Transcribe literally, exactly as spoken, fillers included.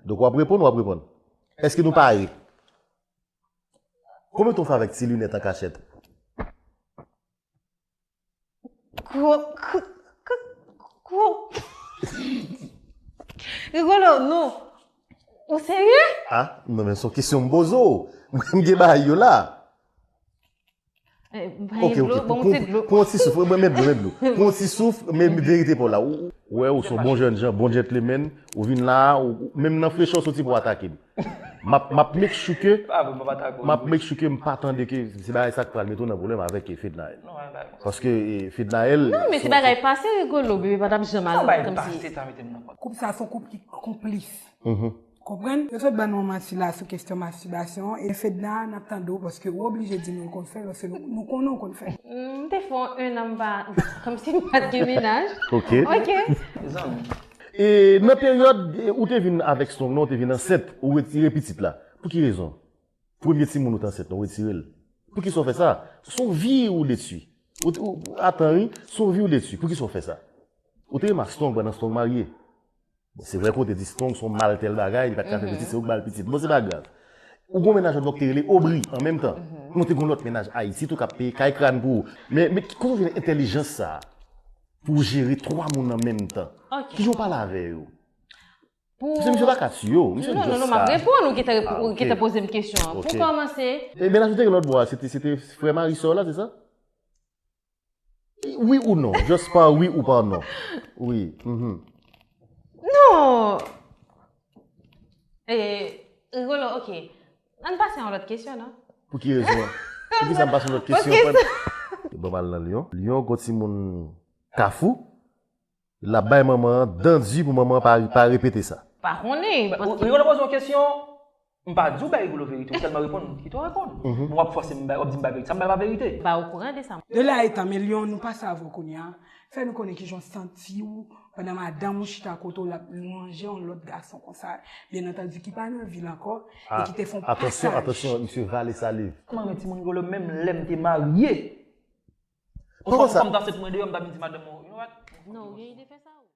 Donk w ap reponn, w ap reponn. Èske nou pare? Konbyen tan w fè avèk ti linèt an kachèt? Gwo, gwo, gwo. Rigolo, non. Ou serye? Ah, non, men se yon kesyon m poze w. Mwen, m gen bagay yo la. Ok, ok. Pran ti souf, mwen met dlo, met dlo. Pran ti souf, men verite pa w la. Ou wè, ou se yon bon jèn jan, bon gentleman. Ou vin la, menm nan frechè w soti pou w atake m. M ap make sure ke m pa tande ke se bagay sa k pral mete w nan pwoblèm avèk Fednaelle. Paske Fednaelle. Non, men se bagay pase, Rigolo, bebe pa t ap janm al kòmsi. Koup sa se yon koup ki konplis. Konprann? Yo sot ban nou manti la sou kesyon mastibasyon e Fedna n ap tande w paske ou oblije di nou l konn fè l paske nou konnen w konn fè l. M te fè yon ennan m pa, kòmsi m pa t gen mennaj. Ok. Ok. E nan peryòd ou te vin avèk Strong nan, ou te vin ansent, ou retire pitit la. Pou ki rezon? Premye timoun ou te ansent nan, ou retire l. Poukisa w fè sa? Se yon vi ou detwi. Ou, ou, atan wi, se yon vi ou detwi. Poukisa w fè sa? Ou te renmen ak Strong pandan Strong marye. Bon, se vre ke w te di Strong se yon mal tèl bagay, li pa t ka fè pitit, se ou k ba l pitit. Bon, se pa grav. Ou gon mennaj ou te rele Aubry an menm tan. Nou te gon lòt mennaj Ayiti tou k ap peye kay kràn pou ou. Men, men kote w jwenn entèlijans sa a pou w jere twa moun an menm tan? Kijan w pale avè yo? Paske misye pa ka tiye w, misye just sa. Non, non, non, m ap reponn ou ki te poze m kesyon an. Pou kòmanse. E mennaj ou te gen lòt bò a, se te, se te frè mari sè w la, se sa? Wi ou non? Just pa wi ou pa non. Wi. Non! E, Rigolo, ok. Ann pase a yon lòt kesyon, non? Pou ki rezon? Poukisa m pase yon lòt kesyon? Paske sa. Bon, m al nan Lyon. Lyon, gon timoun Kafou. L ap bay manman an dan di pou manman an pa, pa repete sa. Pa konnen. Rigolo poze yon kesyon, m pa di w bay Rigolo verite, ou tèlman reponn, kite w reponn. Men w ap fòse m bay, w ap di m bay verite. Sa m bay pa verite. Pa okouran de sa. De la etan, men Lyon, nou pase avè w kounye a. Fè nou konnen kijan w santi w pandan madanm ou chita kote w l ap lwanje yon lòt gason konsa. Byen antandi, ki pa nan vil ankò, e ki te fè yon pasaj. Atansyon, atansyon, misye vale saliv. Kòman men timoun Rigolo menm lè m te marye? Ou fè m konn ta sèt mwen deyò, m ta vin di madanm mwen, you know what? Non, ou gen ide fè sa?